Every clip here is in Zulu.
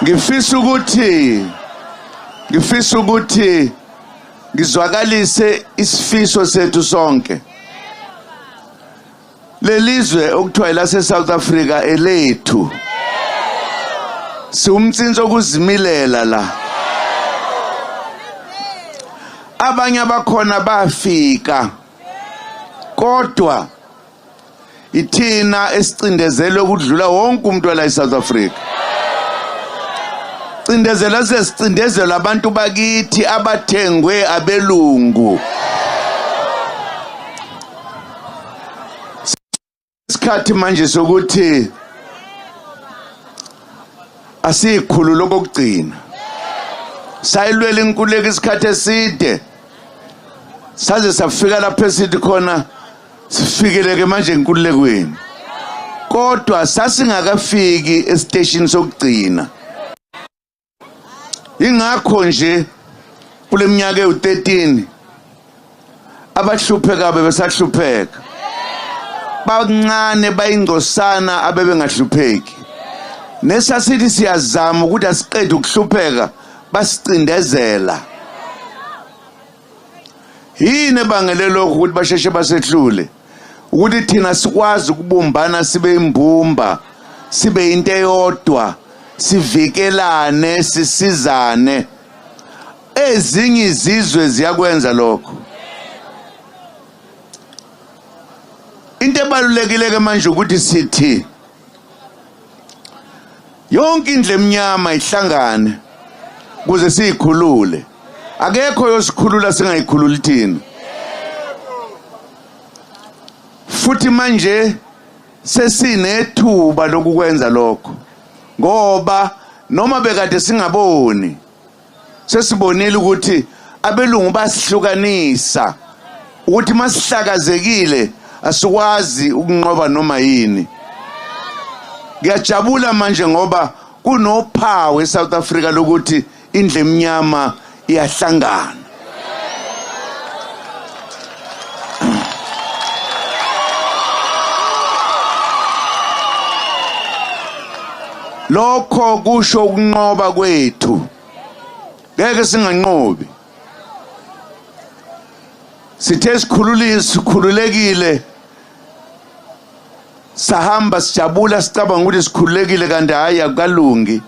Ngifisa ukuthi ngizwakalise isifiso sethu sonke. Lelizwe okuthiwa elase South Africa elethu. Siwumtsinsi okuzimilela la. Abanye abakhona bafika kodwa ithina esicindezelwe ukudlula wonke umuntu la eSouth Africa. Cindezela sesicindezela abantu bakithi abathengwe abelungu. Isikhathi manje sokuthi asiyikhulule okokugcina. Sayilwela inkululeko isikhathi eside, saze safika lapho esithi khona sifikile ke manje enkululekweni, kodwa sasingakafiki esiteshini sokugcina. Ingakho nje kule minyaka ewu-13 abahlupheka bebesahlupheka, bancane bayingcosana abebengahlupheki. Nesasithi siyazama ukuthi asiqede ukuhlupheka, basicindezela. Yini ebangele lokhu ukuthi basheshe basehlule? Ukuthi thina sikwazi ukubumbana sibe imbumba, sibe into eyodwa, sivikelane, sisizane. Ezinye izizwe ziyakwenza lokho. Into ebalulekile ke manje ukuthi sithi yonke indlu emnyama ihlangane kuze siyikhulule. Akekho yosikhulula singayikhululi thina. Futhi manje sesinethuba lokukwenza lokho, ngoba noma bekade singaboni, sesibonile ukuthi abelungu basihlukanisa ukuthi masihlakazekile asikwazi ukunqoba noma yini. Ngiyajabula manje ngoba kunophawu eSouth Africa lokuthi indlu emnyama iyahlangana. Lokho kusho ukunqoba kwethu. Ngeke singanqobi. Sithe sikhululile, sikhululekile, sahamba sijabula sicabanga ukuthi sikhululekile, kanti hhayi, akukalungi.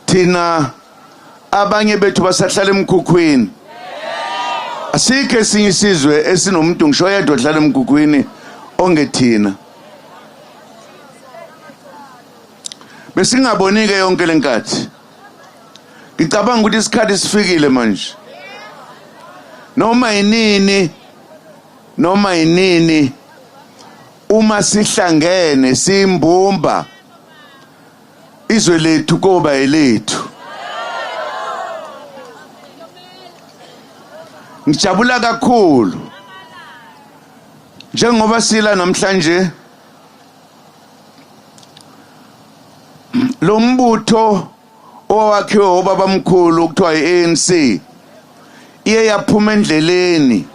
Thina abanye bethu basahlala emkhukhwini. Asikho esinye isizwe esinomuntu ngisho oyedwa ohlala emkhukhwini ongethina. Besingaboni-ke yonke le nkathi. Ngicabanga ukuthi isikhathi sifikile manje. Noma yinini, noma yinini, uma sihlangene siyimbumba, izwe lethu koba elethu. Ngijabula kakhulu njengoba sila namhlanje lo mbutho owakhiwe obabamkhulu okuthiwa i-ANC iye yaphuma endleleni,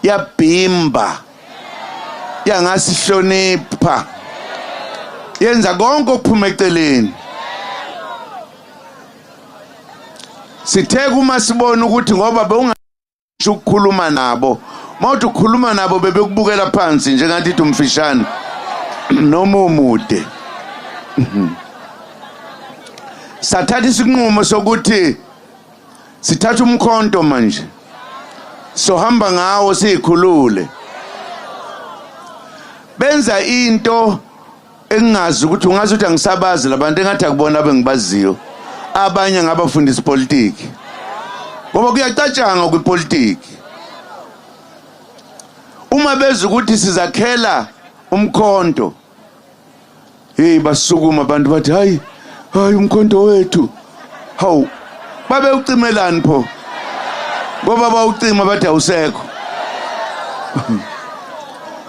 yabhimba, yangasihlonipha, yenza konke okuphuma eceleni. Sithe kuma sibona ukuthi ngoba bewungasho ukukhuluma nabo, mawuthi ukhuluma nabo bebekubukela phansi njengathi ithi umfishane noma umude. Sathatha isinqumo sokuthi sithatha umkhonto manje, sohamba ngawo siyikhulule. Benza into engingazi ukuthi ungazi ukuthi angisabazi labantu, engathi akubona abengibaziyo. Abanye ngabafundisa ipolitiki, ngoba kuyacatshangwa kwipolitiki. Uma beza ukuthi sizakhela umkhonto, hey, basukuma abantu bathi hayi hayi umkhonto wethu. Hawu, babe ucimelani pho? Ngoba bawucima bathi awusekho.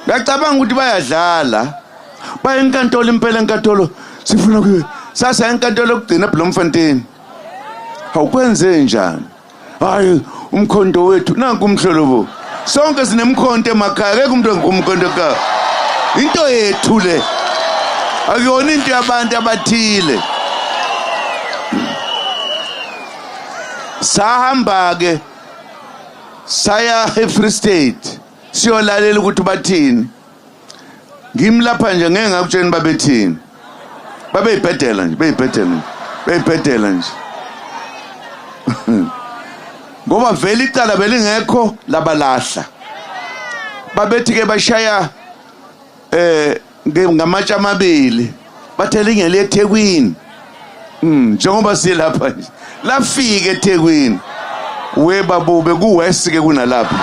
Ngiyacabanga ukuthi bayadlala. Baye enkantolo impela, enkantolo sifuna kuye. Sasa enkantolo yokugcina eBloemfontein. Hawu, kwenze njani? Hayi, umkhonto wethu nanku umhlolo bo. Sonke sinemkhonto emakhaya, akekho umuntu ongumkhonto ekhaya. Into yethu le. Akuyona into yabantu abathile. Sahamba ke saya eFree State siyolalela ukuthi bathini. Ngimlapha nje ngeke ngakutsheni babethini. Babeyibhedela nje, beyibhedela nje, beyibhedela nje. Ngoba vele icala belingekho labalahla. Babethi ke bashaya ngamatshe amabili, bathe lingele eThekwini. Njengoba silapha nje lafika eThekwini. Webabube kuwest ke kunalapha.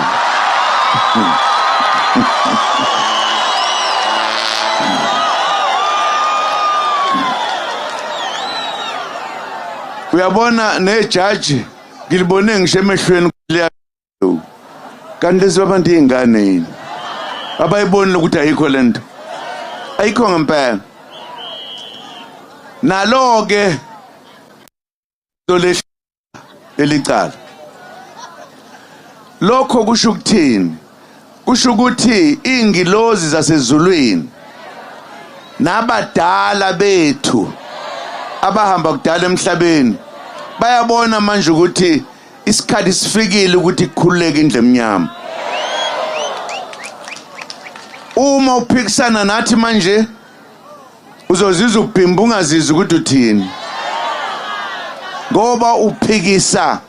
Uyabona nejaji ngilibone ngisho emehlweni kanti lezi abantu ingane yini abayiboni ukuthi ayikho lento, ayikho ngempela. Nalo ke lelicala lokho kusho ukuthini? Kusho ukuthi ingilozi zasezulwini nabadala bethu abahamba kudala emhlabeni bayabona manje ukuthi isikhathi sifikile ukuthi kukhululeke indlu emnyama. Uma uphikisana nathi manje uzozizwa ubhimba ungazizwa ukuthi uthini, ngoba uphikisa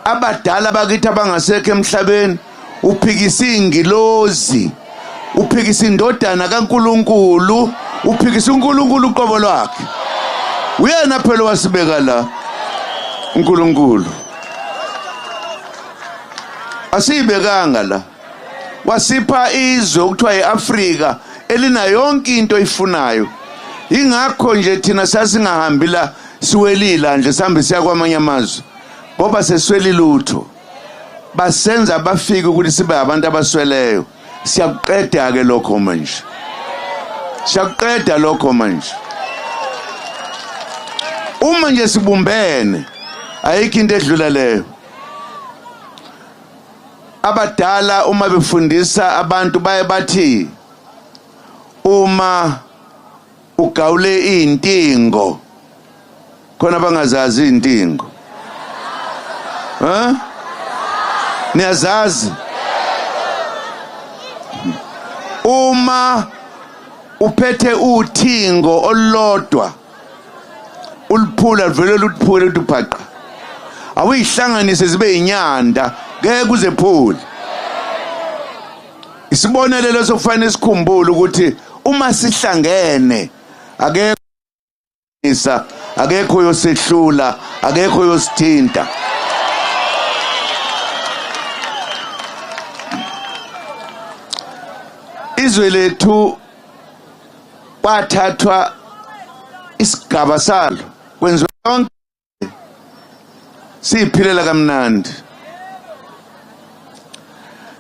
abadala bakithi abangasekho emhlabeni, uphikisa ingilozi, uphikisa indodana kaNkuluNkulu, uphikisa uNkulunkulu uqobo lwakhe. Uyena phela wasibeka la uNkulunkulu, asiyibekanga la, wasipha izwe okuthiwa iAfrika elina yonke into oyifunayo. Ingakho nje thina sasingahambi la siwelila nje sihambe siya kwamanye amazwe, ngoba sesweli lutho. Basenza bafike ukuthi sibe abantu abasweleyo. Siyakuqeda ke lokho manje, siyakuqeda lokho manje. Uma nje sibumbene ayikho into edlula leyo. Abadala uma befundisa abantu baye bathi uma ugawule intingo, khona bangazazi intingo. Ha? Niyazazi? Uma uphethe uthingo olulodwa uliphula vele luphule luphaqa, awuyihlanganise zibe inyanda, ngeke kuze phule. Isibonelelo sokufanele sikhumbule ukuthi uma sihlangene akekho akekho yosehlula, akekho yosithinta. Izwe lethu kwathathwa isigaba salo kwenziwa yonke, siphilela kamnandi.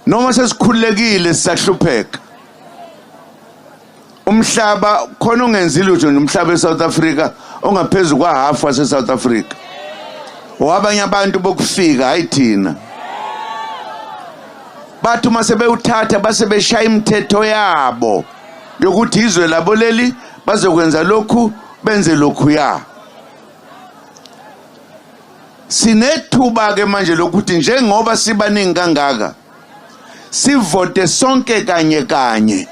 Noma sesikhululekile sisahlupheka. Umhlaba khona ungenzi lutho nje, umhlaba eSouth Africa ongaphezulu kwa half wase South Africa wabanye abantu bokufika, hayi thina. Bathi uma sebewuthatha base beshaya imithetho yabo yokuthi izwe labo leli bazokwenza lokhu benze lokhu. Ya, sinethuba ke manje lokuthi njengoba sibaningi kangaka sivote sonke kanye kanye.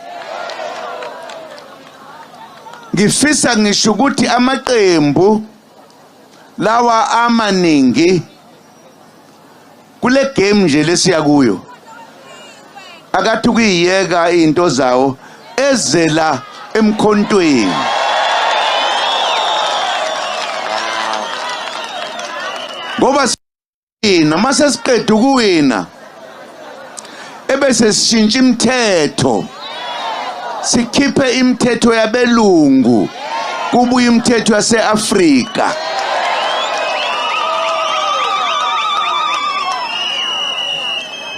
Ngifisa ngisho ukuthi amaqembu lawa amaningi kule game nje lesiya kuyo akathi ukuyiyeka izinto zawo ezela emkhontweni. Ngoba noma sesiqeda ukuwina ebese sishintsha imithetho, sikhiphe imithetho yabelungu kubuye imithetho yaseAfrika.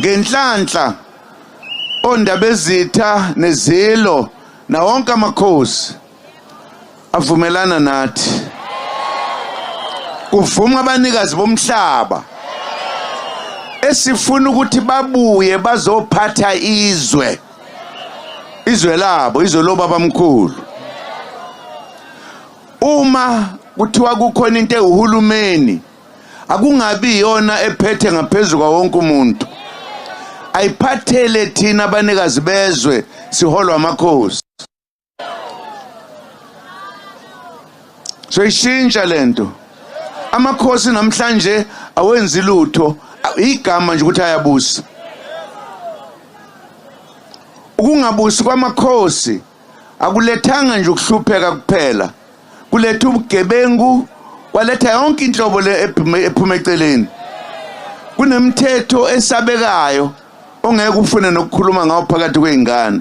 Ngenhlanhla ondabezitha nezilo na wonke amakhosi avumelana nathi, kuvuma abanikazi bomhlaba esifuna ukuthi babuye bazophatha izwe, izwe labo, izwe lobabamkhulu. Uma kuthiwa kukhona into ewuhulumeni, Akungabi iyona ephethe ngaphezu kwa wonke umuntu. Ayiphathele thina abanikazi bezwe siholwa amakhosi. Soyishintsha lento. Amakhosi namhlanje awenzi lutho, igama nje ukuthi ayabusa. Ukungabusi kwamakhosi akulethanga nje ukuhlupheka kuphela, kuletha ubugebengu, kwaletha yonke inhlobo le ephuma eceleni. Kunemithetho esabekayo ongeke ufune nokukhuluma ngawo phakathi kwey'ngane,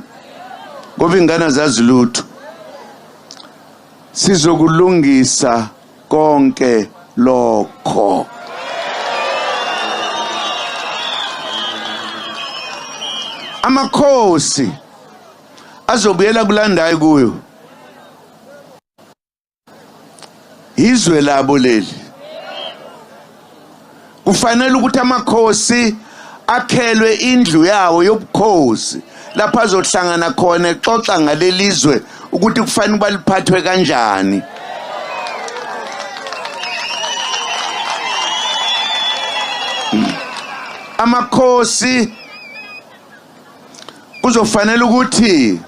ngoba iy'ngane azazi lutho. Sizokulungisa konke lokho. Amakhosi azobuyela kulandayo kuyo. Izwe labo leli. Kufanele ukuthi amakhosi akhelwe indlu yawo yobukhosi lapho azohlangana khona exoxa ngalelizwe ukuthi kufanele baliphathwe kanjani. Amakhosi kuzofanele ukuthi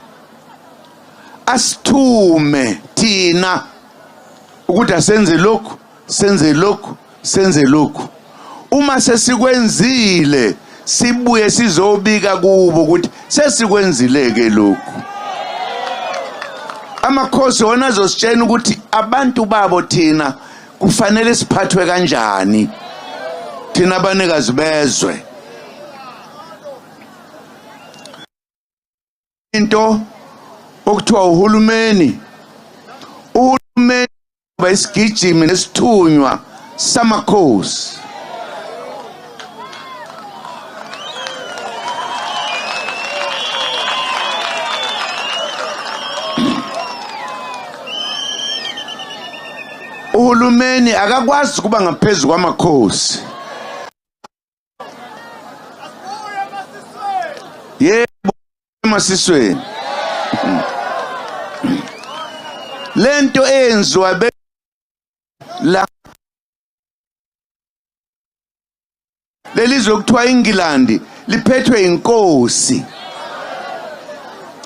asithume thina ukuthi asenze lokhu, senze lokhu, senze lokhu. Uma sesikwenzile sibuye sizobika kubo ukuthi sesikwenzile ke lokhu. Amakhosi wona azositshena ukuthi abantu babo thina kufanele siphathwe kanjani, thina abanikazi bezwe. Into okuthiwa uhulumeni, uhulumeni isigijimi nesithunywa samakhosi. Uhulumeni akakwazi kuba ngaphezu kwamakhosi. Yebo, emasisweni. Lento eyenziwa be la lelizwe kuthiwa iNgilandi liphethwe inkosi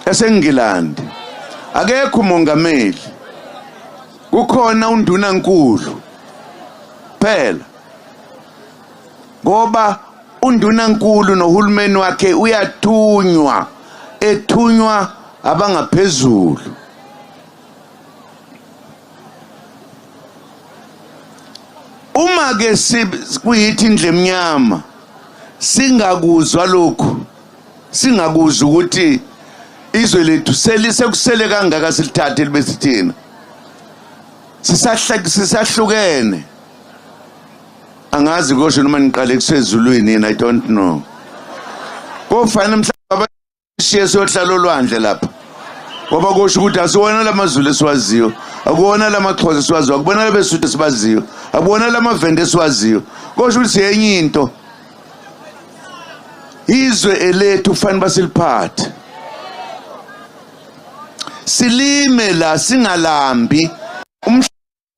yaseNgilandi. Akekho umongameli, kukhona undunankulu phela, ngoba undunankulu nohulumeni wakhe uyathunywa, ethunywa abangaphezulu. Uma ke kuyithi indle emnyama singakuzwa lokhu, singakuzwa ukuthi izwe lethu selisekusele kangaka silithathe libe sithina, sisahlukene. Angazi kosho noma niqale kusezulwini yini, I don't know. Kofana mhlawumbe abashiye siyohlala olwandle lapha, ngoba kusho ukuthi asiwona lamazulu esiwaziyo, akuwona lamaxhosa esiwaziyo, akubona labesuthu esibaziyo, akuwona lamavende esiwaziyo. Kusho ukuthi siyenye into. Izwe elethu kufanele basiliphathe, silime la, singalambi.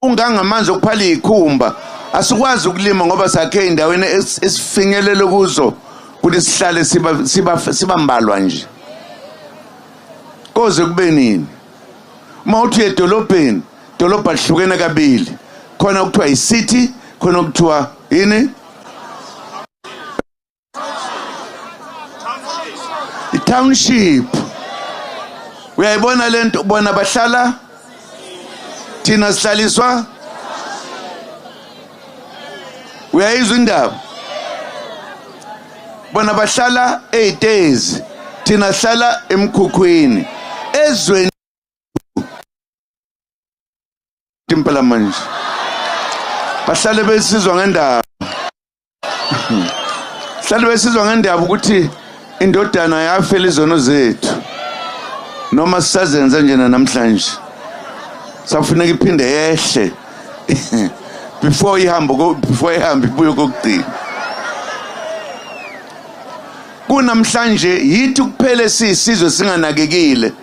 Ungangamanzi okuphala ikhumba, asikwazi ukulima ngoba sakhe endaweni esifinyelele kuzo ukuthi sihlale sibambalwa nje. Koze kube nini? Uma uthi edolobheni, dolobha lihlukene kabili, khona kuthiwa i-city, khona kuthiwa yini? I-township. Uyayibona lento, bona bahlala, thina sihlaliswa. Uyayizwa indaba? Bona bahlala ey'tezi, thina sihlala emkhukhwini ezweni impela. Manje bahlale besizwa ngendaba, hlale besizwa ngendaba ukuthi indodana yafela izono zethu, noma sisazenza nje namhlanje. Safuneka iphinde yehle before ihambo, before ihambe ibuye kokugcina. Kunamhlanje yithi kuphele siyisizwe singanakekile,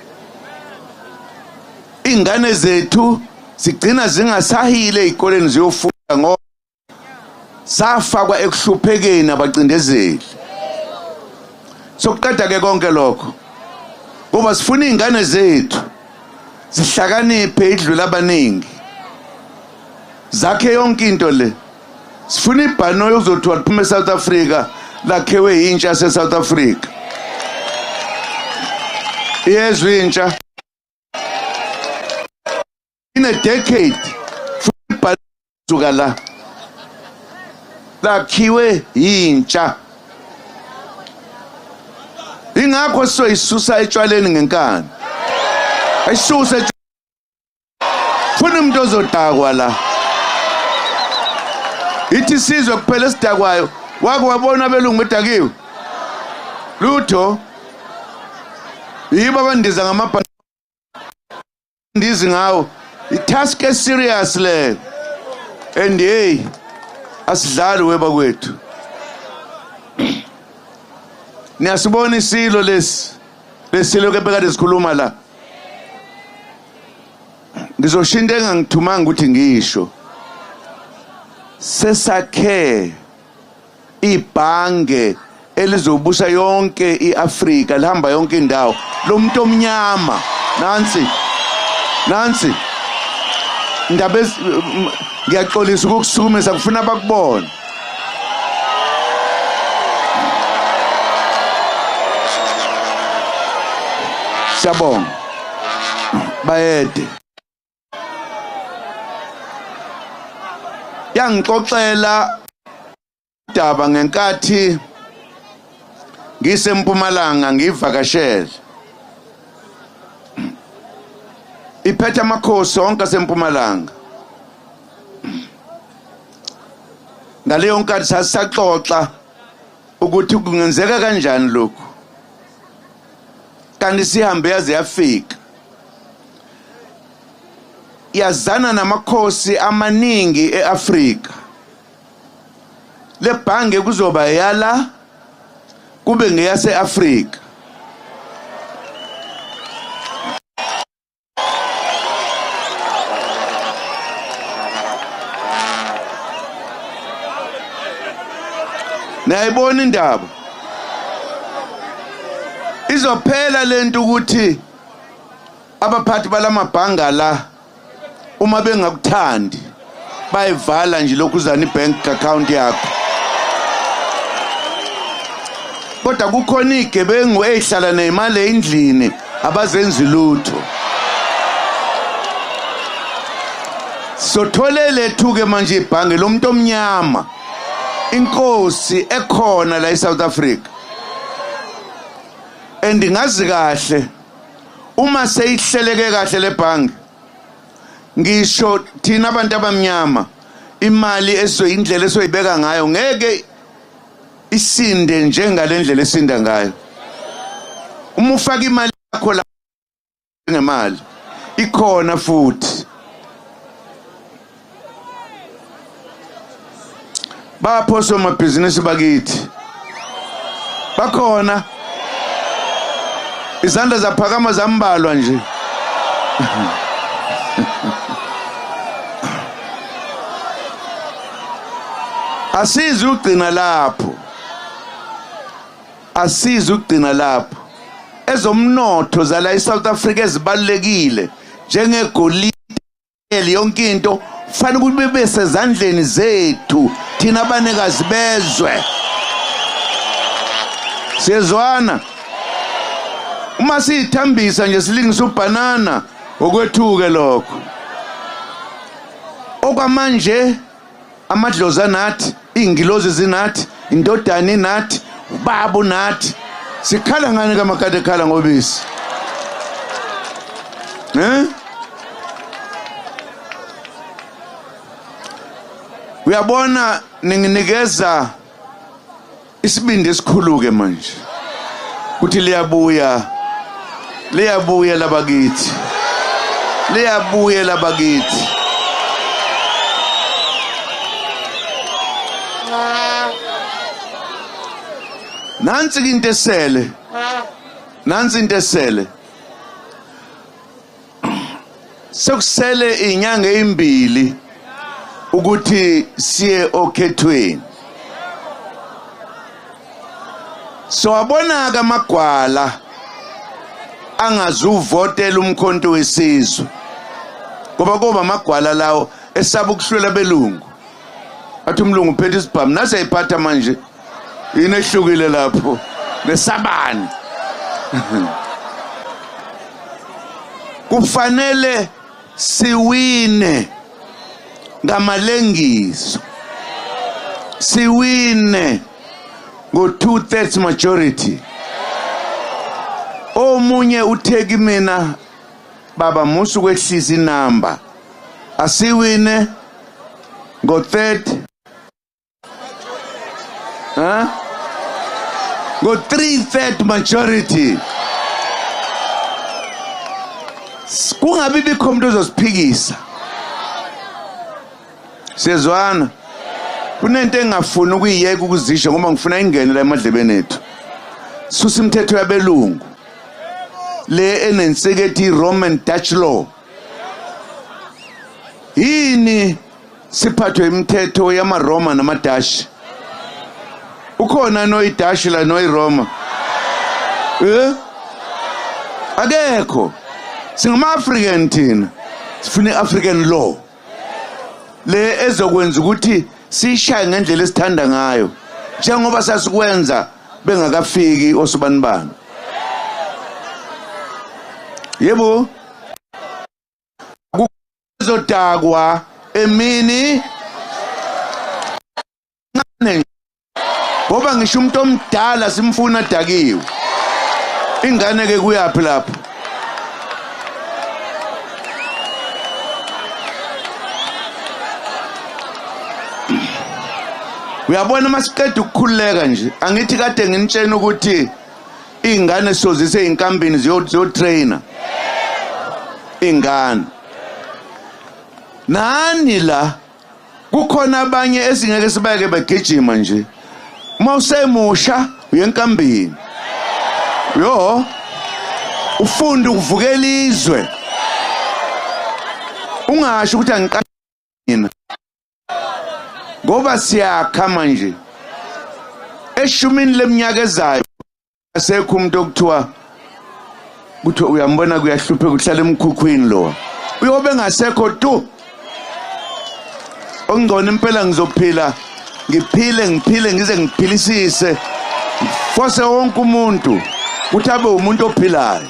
ingane zethu zigcina zingasahile ezikoleni ziyofunda, ngoba Safakwa ekuhluphekeni abacindezeli. Sokuqeda ke konke lokho. Ngoba sifuna izingane zethu zihlakaniphe idlula abaningi. Zakhe yonke into le. Sifuna ibhanoyi uzothiwa liphuma eSouth Africa lakhewe yintsha yaseSouth Africa. Iyezwa intsha. In a decade ibhanoyi la lakhiwe yintsha. Ingakho sizoyisusa etshwaleni ngenkani. Ayisuse funa umuntu ozodakwa la. Ithi sizwe kuphela esidakwayo. Wake wabona abelungu bedakiwe? Lutho. Yibo abandiza ngamabhandizi ngawo. I-task eserious le. And hey, asidlali webakwethu. Niyasibona isilo lesi. Lesilo ke bekade sikhuluma la. Ngizosho into engangithumanga ukuthi ngisho. Sesakhe ibhange elizobusa yonke iAfrika lihamba yonke indawo lomuntu omnyama. Nansi nansi indaba, ngiyaxolisa ukukusukumisa, kufuna bakubone. Siyabonga bayede. Yangixoxela daba ngenkathi ngisempumalanga ngivakashele, iphethe amakhosi onke asempumalanga. Ngaleyo nkathi sasisaxoxa ukuthi kungenzeka kanjani lokhu, kanti sihambe yaze yafika yazana namakhosi amaningi eAfrika. Le bhange kuzoba yala kube ngeyase-Afrika. Niyayibona indaba izophela lento ukuthi abaphathi balamabhanga la uma bengakuthandi bayivala nje lokhu uzana ibank account yakho, kodwa kukhona igebengu ezihlala nemali endlini abazenzi lutho. Sothole lethu ke manje ibhange lomuntu omnyama, inkosi ekhona la eSouth Africa, and ngazi kahle uma seyihleleke kahle le bhange, ngisho thina abantu abamnyama imali esoyindlela esoyibeka ngayo ngeke isinde njengalendlela esinda ngayo. Uma ufaka imali yakho la ngemali ikhona futhi bapho somabhizinisi bakithi bakhona, izandla zaphakama zambalwa nje. Asizi ugcina lapho, asizi ugcina lapho. Ezomnotho zala eSouth Africa ezibalekile njengegolide, yonke into fanele ukuthi bebe sezandleni zethu thina abanikazi bezwe. Siyezwana? Uma siyithambisa nje silingisa ubhanana, okwethuke lokho. Okwamanje amadlozi anathi, iy'ngilozi zinathi, indodana inathi, ubaba unathi. Sikhala ngani kamakade ekhala ngobisi? Eh? Uyabona, ninginikeza isibindi esikhulu ke manje kuthi liyabuya, liyabuya labakithi, liyabuya labakithi. Nansi into esele, nansi into esele. Sekusele inyanga ezimbili. Ukuthi siye okhethweni. Sowabona ke amagwala angazuvotela uMkhonto weSizwe. Ngoba kuba amagwala lawo esaba ukuhlwela belungu. Athi umlungu uphethe isibhamu nase ayiphatha manje. Yini ehlukile lapho? Nesabani? Kufanele siwine ngamalengiso. Siwine ngo 2/3 majority. Omunye uthe kimina, baba, musu kwehlisa inamba, asiwine ngo third, huh? Ngo 3/3 majority, kungabi bikho umuntu ozosiphikisa. Siyezwana? Kunento engafuni ukuyiyeka ukuzisho ngoba ngifuna ingene la emadlebeni ethu. Susa imithetho yabelungu le enensika ethi Roman Dutch law. Yini siphathwe imithetho yamaRoma namaDashi? Ukhona noyiDashi la noyiRoma? Eh, akekho. Singama-African thina, sifuna i-African law le ezokwenza ukuthi sishaye ngendlela esithanda ngayo, njengoba sasikwenza bengakafiki osibanibani. Yebo, kuzodakwa emini ncane, ngoba ngisho umuntu omdala simfuna dakiwe. Ingane ke kuyaphi lapho? Uyabona, masiqeda ukukhululeka nje, angithi kade nginitshena ukuthi iy'ngane sozise ey'nkampini ziyotraina ingane nani la. Kukhona abanye esingeke sibayeke begijima nje. Uma usemusha uye enkambini, yo ufunda ukuvukela izwe, ungasho ukuthi angiqina, ngoba siyakha manje. Eshumini leminyaka ezayo asekho umuntu okuthiwa kuthiwa uyambona kuyahlupheka, uhlala emkhukhwini, lo uyobe ngasekho tu. Okungcono impela ngizophila, ngiphile, ngiphile ngize ngiphilisise, fose wonke umuntu ukuthi abe umuntu ophilayo.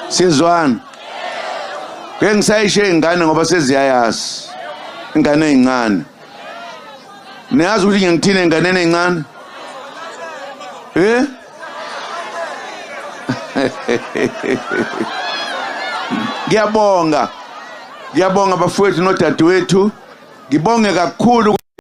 Sizwana ke? Ngisayisho iy'ngane ngoba seziyayazi ingane ey'ncane. Niyazi ukuthi ngiyangithini enganeni ey'ncane? Eh, ngiyabonga, ngiyabonga bafowethu nodadewethu, ngibonge kakhulu.